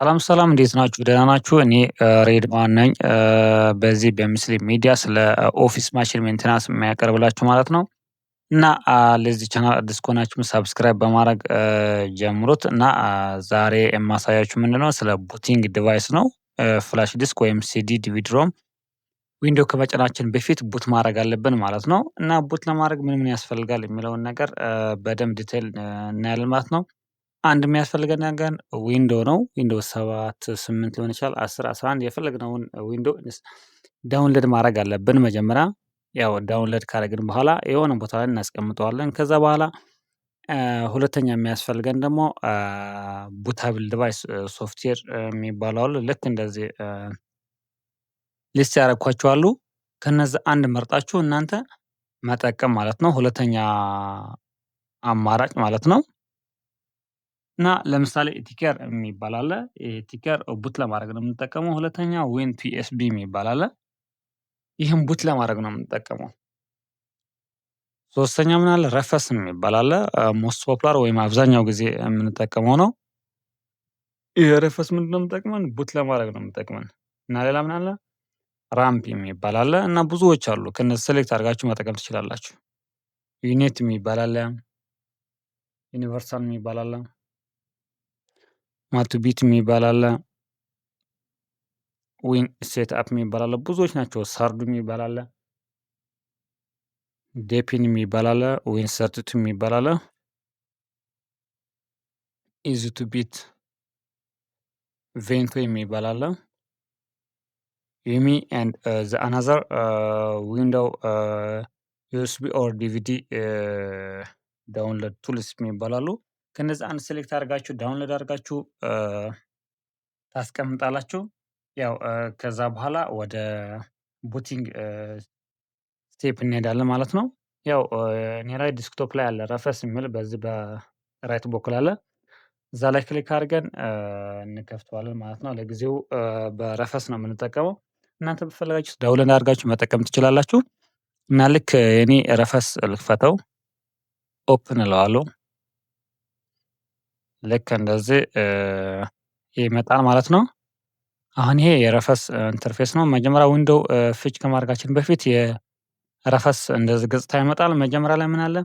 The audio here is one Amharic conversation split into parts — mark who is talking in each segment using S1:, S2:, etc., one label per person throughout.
S1: ሰላም ሰላም፣ እንዴት ናችሁ? ደህና ናችሁ? እኔ ሬድዋን ነኝ። በዚህ በምስል ሚዲያ ስለ office machine maintenance የሚያቀርብላችሁ ማለት ነው። እና ለዚህ ቻናል አዲስ ከሆናችሁ subscribe በማድረግ ጀምሩት። እና ዛሬ የማሳያችሁ ምንድነው ስለ booting device ነው። Flash disk ወይም CD፣ DVD ROM Window ከመጫናችን በፊት boot ማድረግ አለብን ማለት ነው። እና boot ለማድረግ ምን ምን ያስፈልጋል የሚለውን ነገር በደንብ detail እናያለን ማለት ነው። አንድ የሚያስፈልገን ነገር window ነው። Window 7፣ 8 ሊሆን ይችላል፣ 10፣ 11፣ የፈለግነውን window download ማድረግ አለብን መጀመሪያ። ያው download ካደረግን በኋላ የሆነ ቦታ ላይ እናስቀምጠዋለን። ከዛ በኋላ ሁለተኛ የሚያስፈልገን ደግሞ bootable device software የሚባለው አሉ። ልክ እንደዚህ list ያደረኳቸው አሉ። ከነዛ አንድ መርጣችሁ እናንተ መጠቀም ማለት ነው። ሁለተኛ አማራጭ ማለት ነው። እና ለምሳሌ Tcare የሚባል አለ። Tcare boot ለማድረግ ነው የምንጠቀመው። ሁለተኛ WinPSB የሚባል አለ። ይህም boot ለማድረግ ነው የምንጠቀመው። ሶስተኛ ምን አለ? Rufus የሚባል አለ። Most popular ወይም አብዛኛው ጊዜ የምንጠቀመው ነው። ይህ Rufus ምንድነው የምጠቅመን? Boot ለማድረግ ነው የምጠቅመን። እና ሌላ ምን አለ? Ramp የሚባል አለ። እና ብዙዎች አሉ። ከነዚህ select አድርጋችሁ መጠቀም ትችላላችሁ። Unet የሚባል አለ። Universal የሚባል አለ። Matuboot የሚባል አለ። Win Setup የሚባል አለ። ብዙዎች ናቸው። Sardu የሚባል አለ። Deepin የሚባል አለ። Win32 የሚባል አለ። Easy to Boot፣ Ventoy የሚባል አለ። YUMI and the another window USB or DVD download tools የሚባሉ አሉ። ከነዚህ አንድ select አድርጋችሁ download አድርጋችሁ ታስቀምጣላችሁ። ያው ከዛ በኋላ ወደ booting step እንሄዳለን ማለት ነው። ያው እኔ ላይ desktop ላይ አለ Rufus የሚል፣ በዚህ በ right በኩል አለ። እዛ ላይ click አድርገን እንከፍተዋለን ማለት ነው። ለጊዜው በ Rufus ነው የምንጠቀመው። እናንተ በፈለጋችሁት download አድርጋችሁ መጠቀም ትችላላችሁ። እና ልክ እኔ Rufus ልክፈተው፣ open እለዋለሁ። ልክ እንደዚህ ይመጣል ማለት ነው። አሁን ይሄ የ Rufus interface ነው። መጀመሪያ window fetch ከማድረጋችን በፊት የ Rufus እንደዚህ ገጽታ ይመጣል። መጀመሪያ ላይ ምን አለ?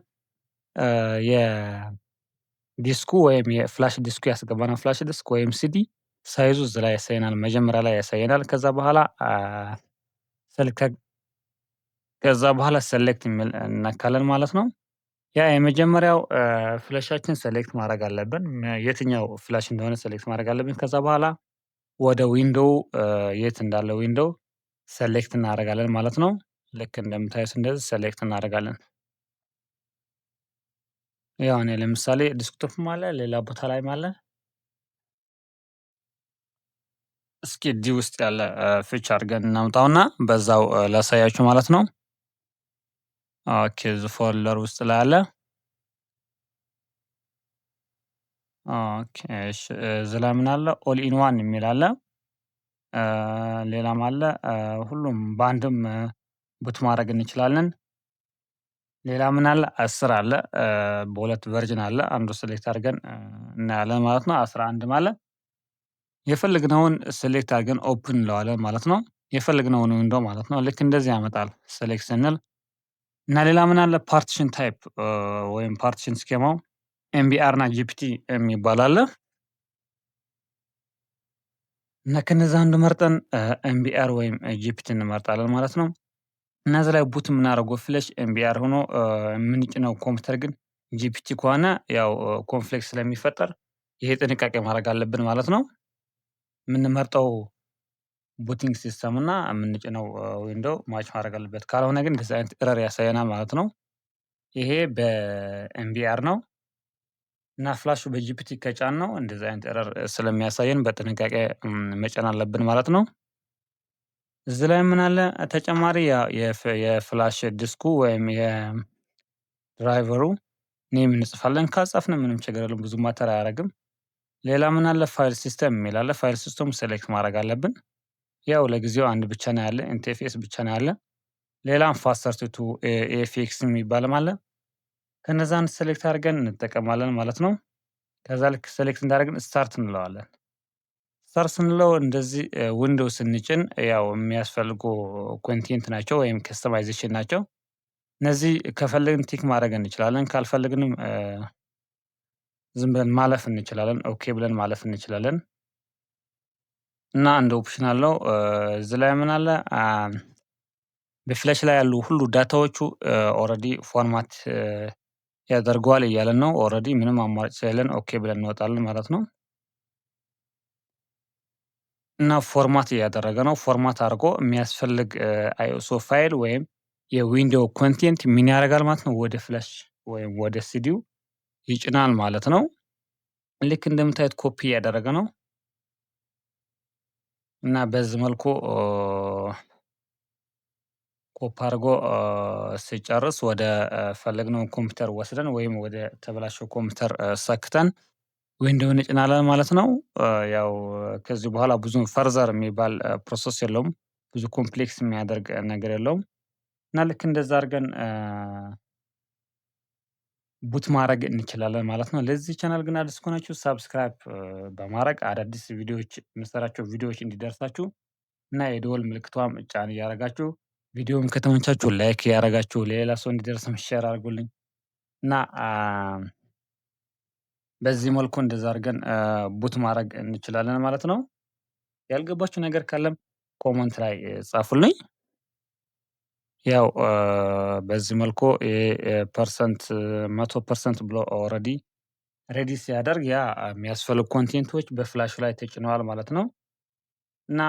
S1: የዲስኩ ወይም የ flash disk ኡ፣ ያስገባነው flash disk ወይም CD size ኡ እዚህ ላይ ያሳየናል። መጀመሪያ ላይ ያሳየናል። ከዛ በኋላ select የሚል እነካለን ማለት ነው። ያ የመጀመሪያው flash ኣችን select ማድረግ አለብን። የትኛው flash እንደሆነ select ማድረግ አለብን። ከዛ በኋላ ወደ window የት እንዳለ window select እናደርጋለን ማለት ነው። ልክ እንደምታዩት እንደዚህ select እናደርጋለን። ያው እኔ ለምሳሌ desktop ም አለ፣ ሌላ ቦታ ላይም አለ። እስኪ D ውስጥ ያለ fetch አድርገን እናምጣውና በዛው ላሳያችሁ ማለት ነው። Okay፣ እዚህ folder ውስጥ ላይ አለ። Okay እሺ፣ እዚህ ላይ ምን አለ? All in one የሚል አለ። ሌላም አለ። ሁሉም በአንድም boot ማድረግ እንችላለን። ሌላ ምን አለ? 10 አለ። በሁለት version አለ። አንዱ select አድርገን እናያለን ማለት ነው። 11ም አለ። የፈለግነውን select አድርገን open እንለዋለን ማለት ነው። የፈለግነውን window ማለት ነው። ልክ እንደዚህ ያመጣል select ስንል። እና ሌላ ምን አለ? Partition type ወይም partition schema ው MBR እና GPT የሚባል አለ። እና ከነዛ አንዱ መርጠን MBR ወይም GPT እንመርጣለን ማለት ነው። እና እዚህ ላይ boot የምናደርገው flash MBR ሆኖ የምንጭነው ኮምፒውተር ግን GPT ከሆነ ያው conflict ስለሚፈጠር ይሄ ጥንቃቄ ማድረግ አለብን ማለት ነው። የምንመርጠው booting system እና የምንጭነው window match ማድረግ አለበት። ካልሆነ ግን እንደዚህ አይነት error ያሳየናል ማለት ነው። ይሄ በ MBR ነው። እና flash ኡ በ GPT ከጫንነው እንደዚህ አይነት error ስለሚያሳየን በጥንቃቄ መጫን አለብን ማለት ነው። እዚህ ላይ ምን አለ ተጨማሪ? የ flash disk ኡ ወይም የ driver ኡ name እንጽፋለን። ካልጻፍን ምንም ችግር የለም፣ ብዙ matter አያደርግም። ሌላ ምን አለ? File system የሚል አለ። File system select ማድረግ አለብን። ያው ለጊዜው አንድ ብቻ ነው ያለ፣ NTFS ብቻ ነው ያለ። ሌላም FAT32፣ EFX የሚባልም አለ። ከነዛ አንድ select አድርገን እንጠቀማለን ማለት ነው። ከዛ ልክ select እንዳደረግን start እንለዋለን። Start ስንለው እንደዚህ Windows ስንጭን ያው የሚያስፈልጉ content ናቸው ወይም customization ናቸው። እነዚህ ከፈለግን tick ማድረግ እንችላለን፣ ካልፈለግንም ዝም ብለን ማለፍ እንችላለን። Okay ብለን ማለፍ እንችላለን። እና እንደ option አለው። እዚህ ላይ ምን አለ? በ flash ላይ ያሉ ሁሉ data ዎቹ already format ያደርገዋል እያለን ነው። Already ምንም አማራጭ ስለሌለን okay ብለን እንወጣለን ማለት ነው። እና format እያደረገ ነው። Format አድርጎ የሚያስፈልግ ISO file ወይም የ Window content ምን ያደርጋል ማለት ነው፣ ወደ flash ወይም ወደ ሲዲው ይጭናል ማለት ነው። ልክ እንደምታዩት ኮፒ እያደረገ ነው። እና በዚህ መልኩ ኮፒ አድርጎ ሲጨርስ ወደ ፈለግነው ኮምፒውተር ወስደን ወይም ወደ ተበላሸው ኮምፒውተር ሰክተን Window እንጭናለን ማለት ነው። ያው ከዚህ በኋላ ብዙ further የሚባል process የለውም። ብዙ complex የሚያደርግ ነገር የለውም። እና ልክ እንደዛ አድርገን boot ማድረግ እንችላለን ማለት ነው። ለዚህ ቻናል ግን አዲስ ከሆናችሁ subscribe በማድረግ አዳዲስ ቪዲዮዎች የምሰራቸው ቪዲዮዎች እንዲደርሳችሁ እና የደወል ምልክቷም ጫን እያደረጋችሁ፣ ቪዲዮም ከተመቻችሁ like እያደረጋችሁ፣ ለሌላ ሰው እንዲደርስም share አድርጉልኝ። እና በዚህ መልኩ እንደዛ አድርገን boot ማድረግ እንችላለን ማለት ነው። ያልገባችሁ ነገር ካለም comment ላይ ጻፉልኝ። ያው በዚህ መልኩ percent 100% ብሎ already ready ሲያደርግ ያ የሚያስፈልጉ content ኦች በ flash ኡ ላይ ተጭነዋል ማለት ነው። እና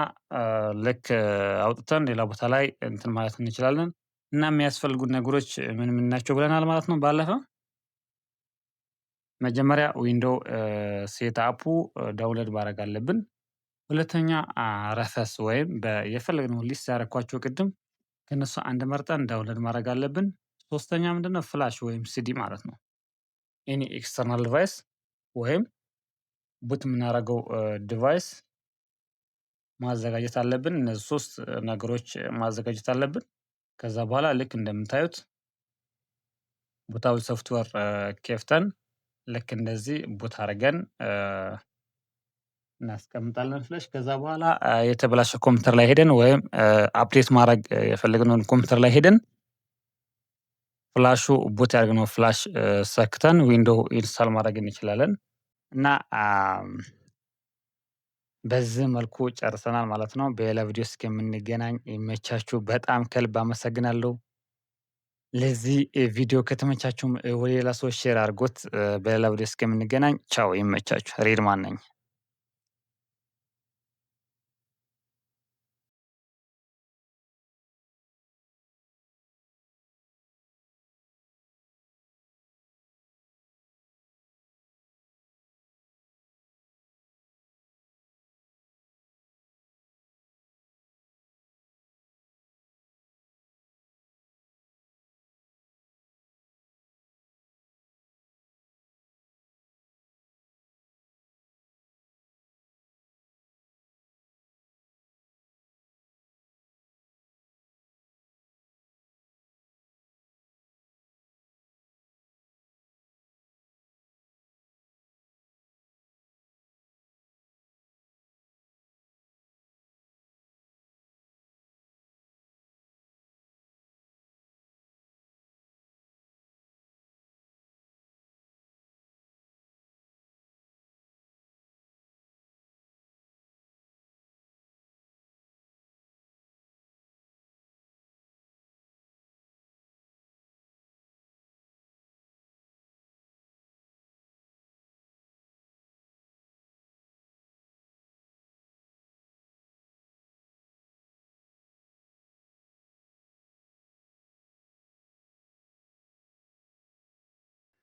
S1: ልክ አውጥተን ሌላ ቦታ ላይ እንትን ማለት እንችላለን። እና የሚያስፈልጉን ነገሮች ምን ምን ናቸው ብለናል ማለት ነው ባለፈው። መጀመሪያ Window setup ኡ download ማድረግ አለብን። ሁለተኛ Rufus ወይም የፈለግነው list ያደረኳቸው ቅድም ከነሱ አንድ መርጠን download ማድረግ አለብን። ሶስተኛ ምንድነው? Flash ወይም ሲዲ ማለት ነው። Any external device ወይም boot የምናደርገው device ማዘጋጀት አለብን። እነዚህ ሶስት ነገሮች ማዘጋጀት አለብን። ከዛ በኋላ ልክ እንደምታዩት bootable software ከፍተን ልክ እንደዚህ boot አድርገን እናስቀምጣለን flash። ከዛ በኋላ የተበላሸ ኮምፒውተር ላይ ሄደን ወይም update ማድረግ የፈለግነውን ኮምፒውተር ላይ ሄደን flash ኡ boot ያደረግነው flash ሰክተን Window install ማድረግ እንችላለን። እና በዚህ መልኩ ጨርሰናል ማለት ነው። በሌላ ቪዲዮ እስከምንገናኝ ይመቻችሁ። በጣም ከልብ አመሰግናለሁ። ለዚህ ቪዲዮ ከተመቻችሁም ወደ ሌላ ሰዎች share አድርጉት። በሌላ ቪዲዮ እስከምንገናኝ ቻው፣ ይመቻችሁ። ሬድማን ነኝ።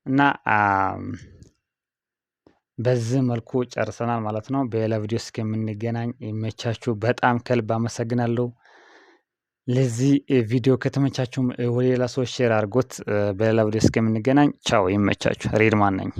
S1: እና በዚህ መልኩ ጨርሰናል ማለት ነው። በሌላ ቪዲዮ እስከምንገናኝ ይመቻችሁ። በጣም ከልብ አመሰግናለሁ። ለዚህ ቪዲዮ ከተመቻችሁም ወደ ሌላ ሰዎች share አድርጉት። በሌላ ቪዲዮ እስከምንገናኝ ቻው፣ ይመቻችሁ። ሬድማን ነኝ።